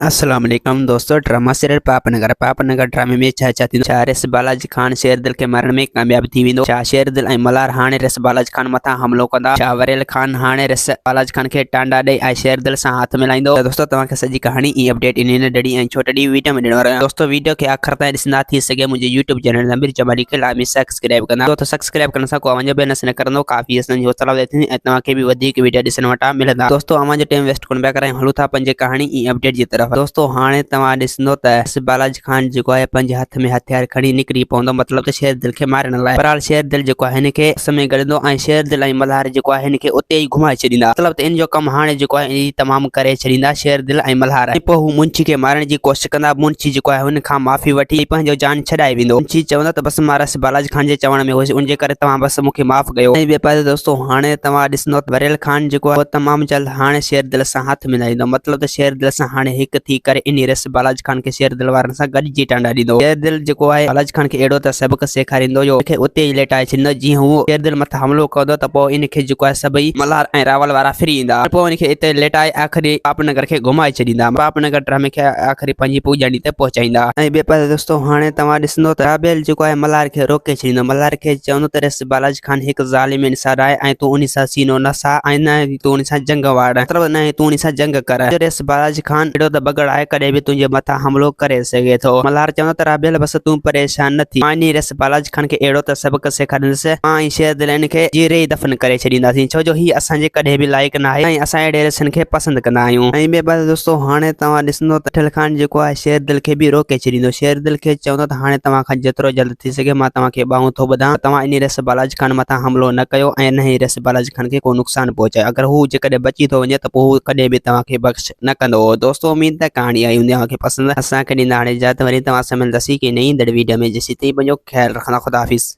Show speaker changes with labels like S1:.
S1: السلام عليڪم دوستو ڊراما سيريل پاپ نگر پاپ نگر ڊرامي ۾ ڇا ڇا ٿيندو ڇا ريس بالاجي خان شير دل کي مارڻ ۾ ڪامياب ٿي ويندو ڇا شير دل ۽ ملهار هاڻي ريس بالاجي خان مٿان حملو ڪندا ڇا وريل خان هاڻي ريس بالاجي خان کي ٽانڊا ڏئي ۽ شير دل سان هٿ ملائيندو ته دوستو توهان کي سڄي ڪهاڻي ۽ اپڊيٽ انهي ننڍڙي ۽ ڇوٽڙي ويڊيو ۾ ڏيڻ وارو آهيان دوستو ويڊيو کي آخر تائين ڏسندا ٿي سگهي منهنجي يوٽيوب چينل ضمير جمالي کي لازمي سبسڪرائب ڪندا ڇو ته سبسڪرائب ڪرڻ سان ڪو اوهان جو بيلنس نه ڪرندو ڪافي اسان جي حوصلا افزائي ٿيندي ۽ توهان کي به وڌيڪ ويڊيو ڏسڻ وٽان ملندا دوستو اوهان جو ٽيم ويسٽ ڪونه پيا ڪرايون هلون ٿا پنهنجي ڪهاڻي ۽ اپڊيٽ جي طرف دوستو هاڻي توهان ڏسندو ته بالاجي خان جيڪو آهي پنهنجي هٿ ۾ هٿيار کڻي نڪري پوندو مطلب ته شير دل کي مارڻ لاء بهرحال شير دل جيڪو آهي هن کي اس ۾ گڏندو ۽ شير دل ۽ ملهار جيڪو آهي هن کي اتي ئي گهمائي ڇڏيندا مطلب ته ان جو ڪم هاڻي جيڪو آهي تمام ڪري ڇڏيندا شير دل ۽ ملهار ۽ پوء هو منشي کي مارڻ جي ڪوشش ڪندا منشي جيڪو آهي هن کان معافي وٺي پنهنجو جان ڇڏائي ويندو. منشي چوندو ته بس مان رس بالاجي خان جي چوڻ ۾ هيس ان جي ڪري توهان بس مون کي معاف ڪيو. ۽ ٻئي پاسي دوستو هاڻي توهان ڏسندو ته وريل خان جيڪو آهي اهو تمام جلد هاڻي شير دل سان هٿ ملائيندو مطلب ته شير دل سان هاڻي هڪ ٿي ڪري انهي رس بالاجي خان کي شير دل وارن سان گڏجي ٽانڊا ڏيندو. شير دل جيڪو آهي بالاجي خان کي اهڙو ته سبق سيکاريندو جو ان کي اتي ئي ليٽائي ڇڏيندو جيئن هو شير دل مٿان حملو ڪندو ته پوء ان کي جيڪو آهي سڀئي ملهار ۽ راول وارا ڦري ايندا ۽ پوء ان کي اتي ليٽائي آخري پاپ نگر کي گهمائي ڇڏيندا. پاپ نگر ڊرامي کي آخري پنهنجي پڄاڻي تي پهچائيندا. ۽ ٻئي پاسي دوستو هاڻي توهان ڏسندو ته رابيل جيڪو آهي ملهار کي روڪي ڇڏيندو ملهار کي چوندو ته ريس بالاجي خان هڪ ظالم انسان آهي ۽ تون انهي سان سينو نه ساهه ۽ نه ئي تون انهي سان جنگ واڙ مطلب نه ئي تون انهي سان جنگ ڪر جو ريس بالاجي خان اهڙو ته بگهڙ آهي ڪڏهن به تنهنجي مٿان حملو ڪري سگهي ٿو ملهار چوندو ته رابيل بس تون پريشان نه ٿي مان انهي ريس بالاجي خان کي اهڙو ته سبق سيکاريندس مان ۽ شير دل ان کي جيئري ئي دفن ڪري ڇڏينداسين ڇو جو هي اسان جي ڪڏهن به لائق ناهي ۽ اسان اهڙي رسن کي پسند ڪندا آهيون. ۽ ٻئي پاسي دوستو هاڻي توهان ڏسندو ته مٺل خان جيڪو آهي شير دل کي به روڪي ڇڏيندو شير دل کي چوندو ته هاڻي توهان کان جيترو جلد ٿي سگهي مان توهان کي ٻانهون ٿو ٻڌان ته توهان انهي رس بالاجي خان مٿان حملو نه ڪيو ۽ نه ئي رس بالاجي خان کي ڪو نقصان پهچايو اگر هو جيڪڏهن بچي ٿو وڃي ته پوء هو ڪڏهن به توهان کي بخش نه ڪندو. دوستو اميد ته ڪهاڻي آئي هوندي اوهان کي پسند اسان کي ڏيندا هاڻي اجازت وري توهان سان ملنداسين ڪنهن نئين ايندڙ ويڊيو ۾ جيسين تائين پنهنجو خيال رکندا خدا حافظ.